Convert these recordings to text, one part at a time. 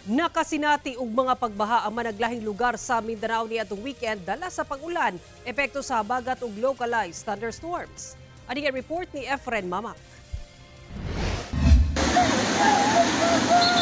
Nakasinati og mga pagbaha ang managlahing lugar sa Mindanao niadtong weekend dala sa pag-ulan, epekto sa habagat ug localized thunderstorms. Ani ang report ni Efren Mamak.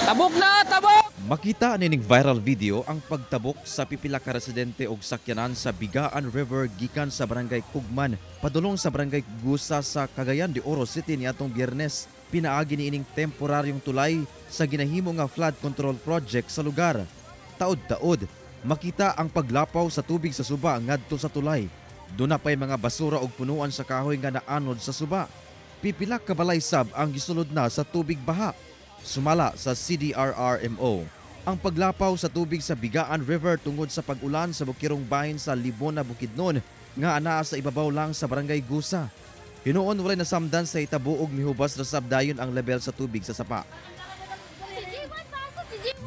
Tabok na, tabok! Makita nining viral video ang pagtabok sa pipila ka residente og sakyanan sa Bigaan River gikan sa Barangay Kugman padulong sa Barangay Gusa sa Cagayan de Oro City niadtong Biyernes. Pinaagi niining temporaryong tulay sa ginahimo nga flood control project sa lugar. Taod-taod, makita ang paglapaw sa tubig sa suba ngadto sa tulay. Duna pay mga basura og punuan sa kahoy nga naanod sa suba. Pipila ka balay sab ang gisulod na sa tubig baha. Sumala sa CDRRMO, ang paglapaw sa tubig sa Bigaan River tungod sa pag-ulan sa bukirong bahin sa Libona, Bukidnon nga anaa sa ibabaw lang sa Barangay Gusa. Hinuon walay nasamdan sa hitabo og mihubas ra sab dayon ang level sa tubig sa sapa.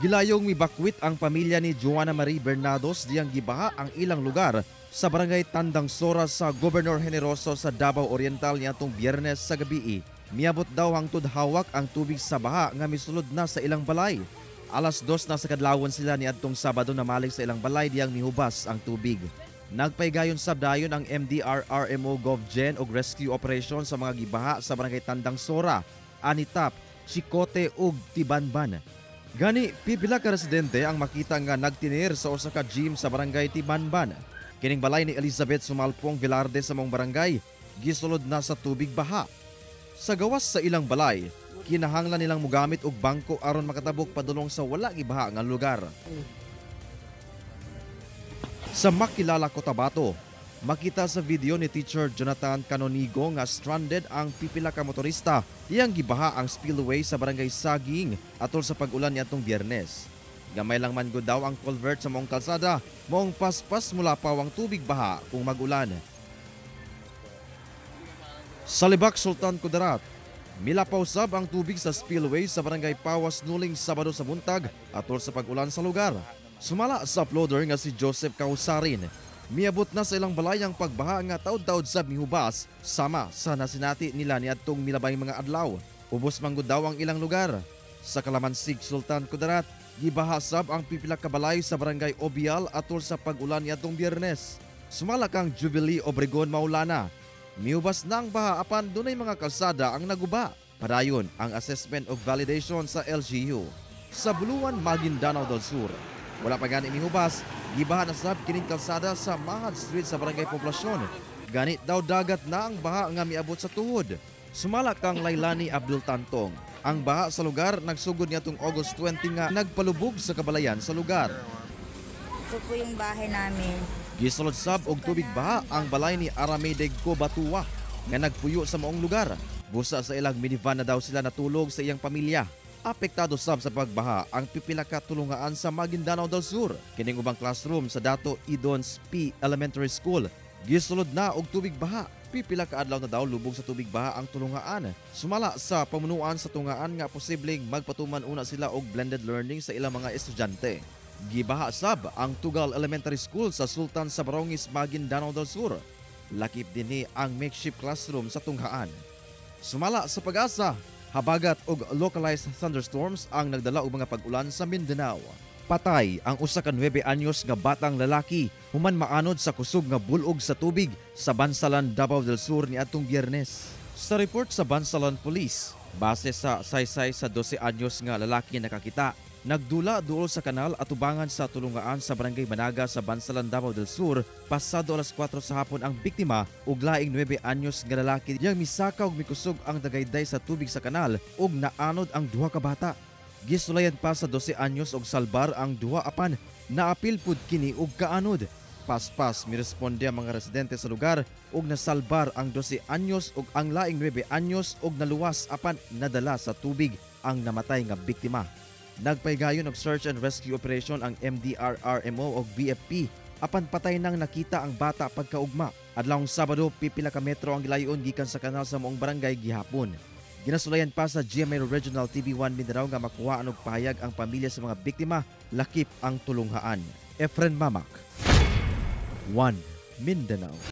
Gilayong mibakwit ang pamilya ni Joanna Marie Bernados diyang gibaha ang ilang lugar sa Barangay Tandang Sora sa Governor Generoso sa Davao Oriental niadtong Biyernes sa gabii. Miabot daw hangtod hawak ang tubig sa baha nga misulod na sa ilang balay. 2:00 na sa kadlawon sila niadtong Sabado namalik sa ilang balay diyang mihubas ang tubig. Nagpaygayon sab dayon ang MDRRMO GovGen og rescue operation sa mga gibaha sa Barangay Tandang Sora, Anitap, Chicote ug Tibanban. Gani pipila ka residente ang makita nga nagtinir sa usa ka gym sa Barangay Tibanban. Kining balay ni Elizabeth Sumalpong Velarde sa mong barangay gisulod na sa tubig baha. Sa gawas sa ilang balay, kinahanglan nilang mogamit og bangko aron makatabok padulong sa wala gibaha nga lugar. Sa Makilala, Cotabato, makita sa video ni Teacher Jonathan Canonigo nga stranded ang pipila ka motorista diyang gibaha ang spillway sa Barangay Saging atol sa pag-ulan niadtong Biyernes. Gamay lang man gud daw ang culvert sa maong kalsada, maong paspas mulapaw ang tubig baha kung mag-ulan. Sa Lebak, Sultan Kudarat, milapaw sab ang tubig sa spillway sa Barangay Pawas Nuling Sabado sa buntag atol sa pag-ulan sa lugar. Sumala sa uploader nga si Joseph Kausarin, miabot na sa ilang balay ang pagbaha nga taod-taod sab mihubas sama sa nasinati nila niadtong milabay mga adlaw. Ubos man gud daw ang ilang lugar. Sa Kalamansig, Sultan Kudarat, gibaha sab ang pipila ka balay sa Barangay Obial atol sa pag-ulan niadtong Biyernes. Sumala kang Jubilee Obregon Maulana, mihubas na ang baha apan dunay mga kalsada ang naguba. Padayon ang assessment of validation sa LGU. Sa Buluan, Maguindanao del Sur, wala pa gani mihubas, gibaha na sab kining kalsada sa Mahad Street sa Barangay Poblasyon. Ganit daw dagat na ang baha nga miabot sa tuhod. Sumala kang Lailani Abdul Tantong, ang baha sa lugar nagsugod niadtong August 20 nga nagpalubog sa kabalayan sa lugar. Ito po yung bahay namin. Gisulod sab og tubig baha ang balay ni Aramedeg Kobatua nga nagpuyo sa maong lugar. Busa sa ilang minivan na daw sila natulog sa iyang pamilya. Apektado sab sa pagbaha ang pipila ka tulungaan sa Maguindanao del Sur. Kining ubang classroom sa Dato Idons P Elementary School gisulod na og tubig baha. Pipila ka adlaw na daw lubog sa tubig baha ang tulungaan. Sumala sa pamunuan sa tungaan nga posibleng magpatuman una sila og blended learning sa ilang mga estudyante. Gibaha sab ang Tugal Elementary School sa Sultan sa Barongis, Maguindanao del Sur. Lakip dinhi ang makeshift classroom sa tunghaan. Sumala sa Pag-asa, habagat og localized thunderstorms ang nagdala og mga pag-ulan sa Mindanao. Patay ang usa ka 9 anyos nga batang lalaki human maanod sa kusog nga bulog sa tubig sa Bansalan, Davao del Sur niadtong Biyernes. Sa report sa Bansalan Police, base sa saysay sa 12 anyos nga lalaki nakakita, nagdula duol sa kanal atubangan sa tulungaan sa Barangay Managa sa Bansalan, Davao del Sur pasado 4:00 sa hapon ang biktima ug laing 9 anyos nga lalaki diyang misaka ug mikusog ang dagayday sa tubig sa kanal ug naanod ang duha ka bata. Gisulayan pa sa 12 anyos og salbar ang duha apan naapil pud kini og kaanod. Paspas miresponde ang mga residente sa lugar ug nasalbar ang 12 anyos ug ang laing 9 anyos ug naluwas apan nadala sa tubig ang namatay nga biktima. Nagpaygayon og search and rescue operation ang MDRRMO og BFP apan patay nang nakita ang bata pagkaugma. Adlawng Sabado, pipila ka metro ang gilayon gikan sa kanal sa maong barangay gihapon. Ginasulayan pa sa GMA Regional TV1 Mindanao nga makuhaan og pahayag ang pamilya sa mga biktima lakip ang tulunghaan. Efren Mamak, 1 Mindanao.